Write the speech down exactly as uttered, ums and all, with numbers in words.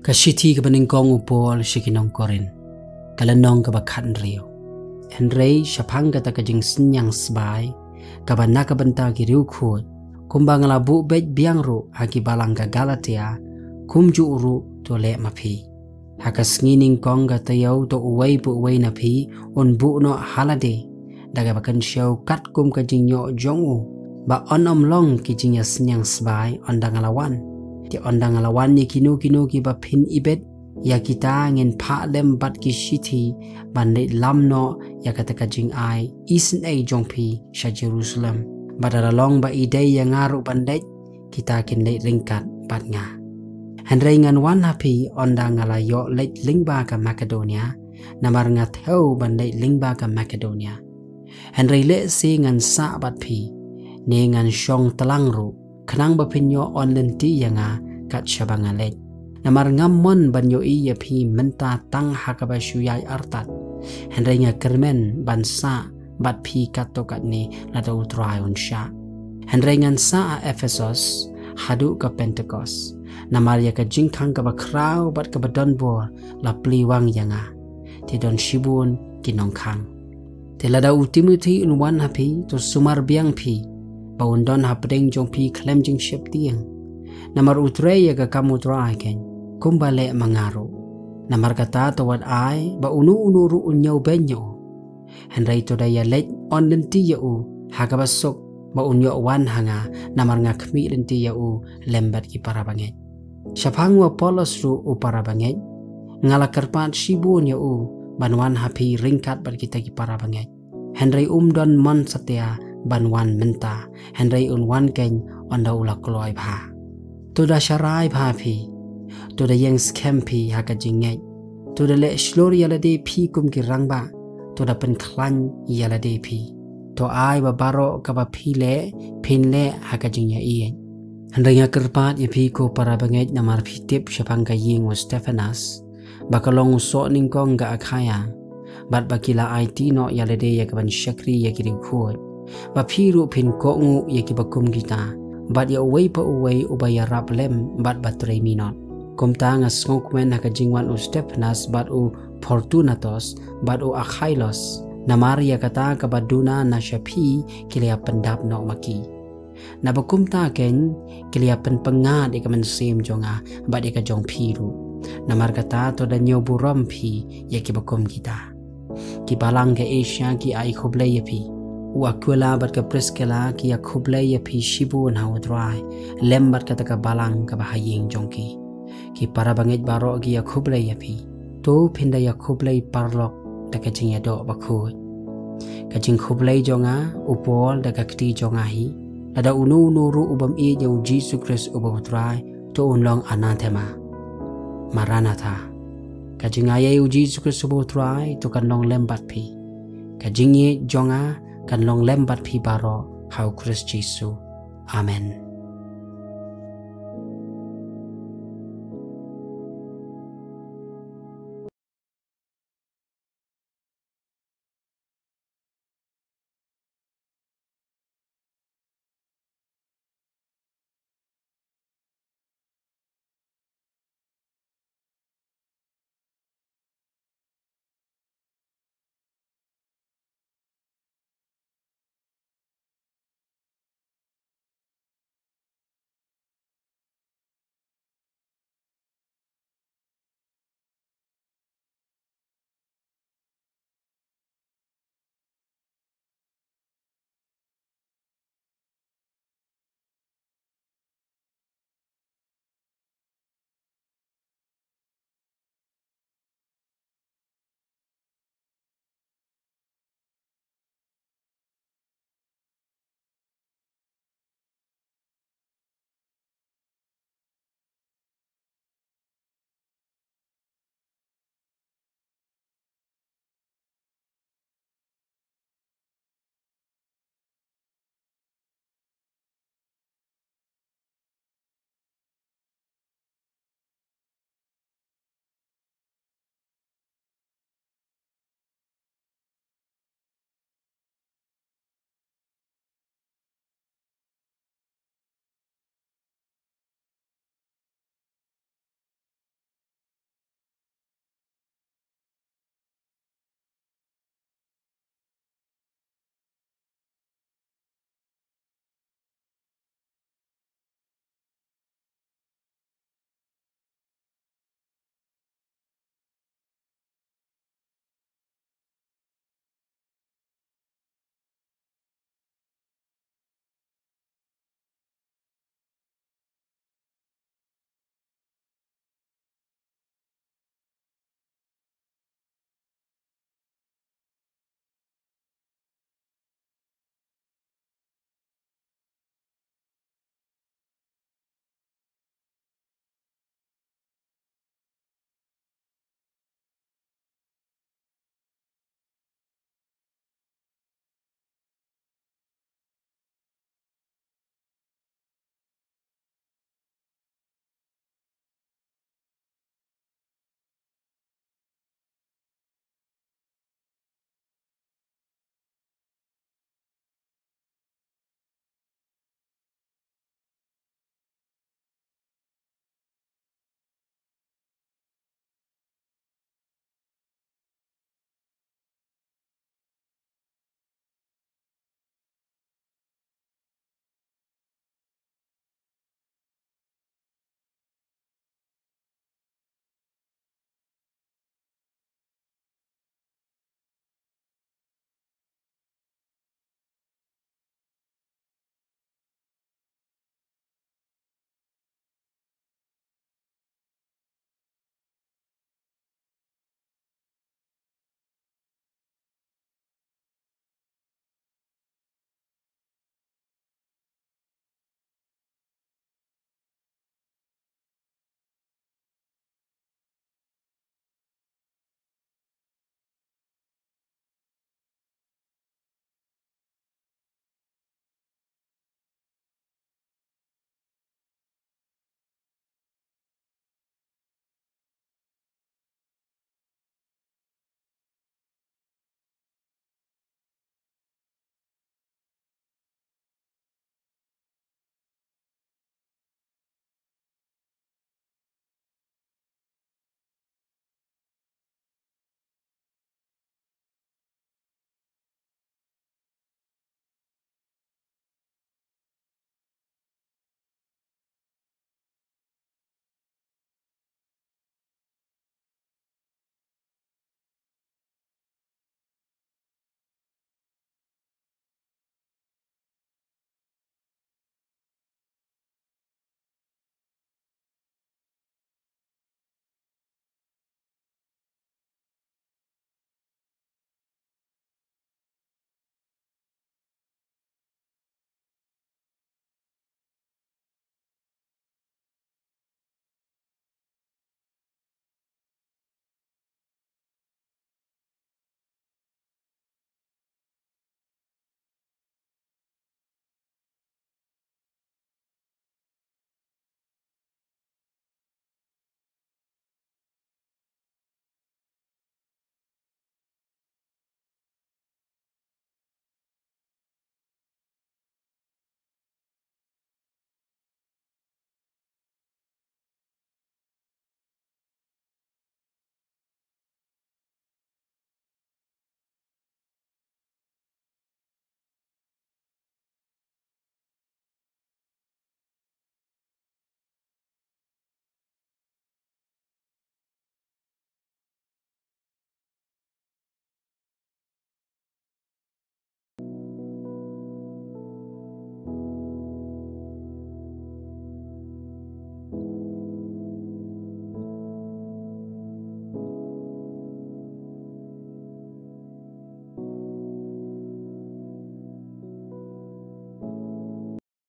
Ka shithi kaba nyngkong u Paul sha ki nong Korinth, ka lynnong kaba khathynriew. Hynrei shaphang kata ka jingsynñiang sbai kaba na ka bynta ki riewkhuid, kumba nga la buh beit biang ruh ha ki balang ka Galatia, kumjuh ruh to leh ma phi. Ha ka sngi nyngkong ka taïew to uwei pa uwei na phi un buh noh ha lade da kaba kynshew katkum ka jingïoh jong u, ba yn ym long ki jingïasynñiang sbai ynda nga la wan. Te ynda nga la wan ïa kino kino kiba phin ibit, ïa kita ngin phah lem bad ki shithi ban leit lam noh ïa kata ka jingai isynei jong phi sha Jerusalem. Bad lada long ba i dei ïa nga ruh ban leit, kita kin leit ryngkat bad nga. Hynrei ngan wan ha phi ynda nga la ïoh leit lyngba ka Makedonia, namar nga thew ban leit lyngba ka Makedonia. Hynrei lehse ngan sah bad phi, ne ngan shong tlang ruh, khnang ba phin ïoh yn lynti ïa nga kat shaba nga leit. Namar ngam mon ban ïohi ïa phi mynta tang ha kaba shu ïai artat. Hynrei nga kyrmen ban sah bad phi katto katne lada u Trai un shah. Hynrei ngan sah ha Ephesos haduh ka Pentekost. Namar ïa ka jingkhang kaba khraw bad kaba donbor la plie wang ïa nga. Te don shibun ki nongkhang. Te lada u Timothi un wan ha phi, to sumar biang phi ba un don hapdeng jong phi khlem jingsheptieng. Namar u trei ïa ka kam u Trai keiñ, kumba leh ma nga ruh. Namar kata to wat ai ba uno uno ruh un ñiewbeiñ ïa u. Hynrei to da ïaleit yn lynti ïa u ha kaba suk, ba un ïoh wan ha nga, namar nga khmih lynti ïa u lem bad ki para bangeit. Shaphang u Apollos ruh u para bangeit, nga la kyrpad shibun ïa u ban wan ha phi ryngkat bad kita ki para bangeit. Hynrei um don mon satia ban wan mynta, hynrei un wan keiñ ynda u la kloi bha. To da sharai bha phi, to da ïeng skhem phi ha ka jingngeit, to da leh shlur ïa lade phi kum ki rangbah, to da pynkhlaiñ ïa lade phi. To ai ba baroh kaba phi leh, phin leh ha ka jingïaieit. Hynrei nga kyrpad ïa phi ko para bangeit, namar phi tip shaphang ka ïing u Stephanas, ba ka long u soh nyngkong ka Akhaia, bad ba ki la aiti noh ïa lade ïa ka ban shakri ïa ki riewkhuid, ba phi ruh phin kohnguh ïa kiba kum kita, bad ïa uwei pa uwei uba ïarap lem bad ba trei minot. Kumta nga sngewkmen ha ka jingwan u Stephanas bad u Fortunatos bad u Akhailos, namar ïa kata kaba duna na sha phi ki la ïa pyndap noh ma ki. Naba kumta keiñ ki la ïa pynpyngngad ïa ka mynsiem jong nga bad ïa ka jong phi ruh. Namar kata to da ñiew burom phi ïa kiba kum kita. Ki balang ka Asia ki ai khublei ïa phi. U Aquila bad ka Priskila ki ïa khublei ïa phi shibun ha u Trai, lem bad kata ka balang kaba ha ïing jong ki. Ki para bangeit baroh ki ïa khublei ïa phi. To phin da ïa khublei paralok da ka jingïadoh bakhuid. Ka jingkhublei jong nga u Paul da ka kti jong nga hi. Lada uno uno ruh u bym ïeit ïa u Jisu Khrist uba u Trai, to un long anathema. Maranatha. Ka jingaiei u Jisu Khrist uba u Trai to kan long lem bad phi. Ka jingïeit jong nga kan long lem bad phi baroh ha u Khrist Jisu. Amen.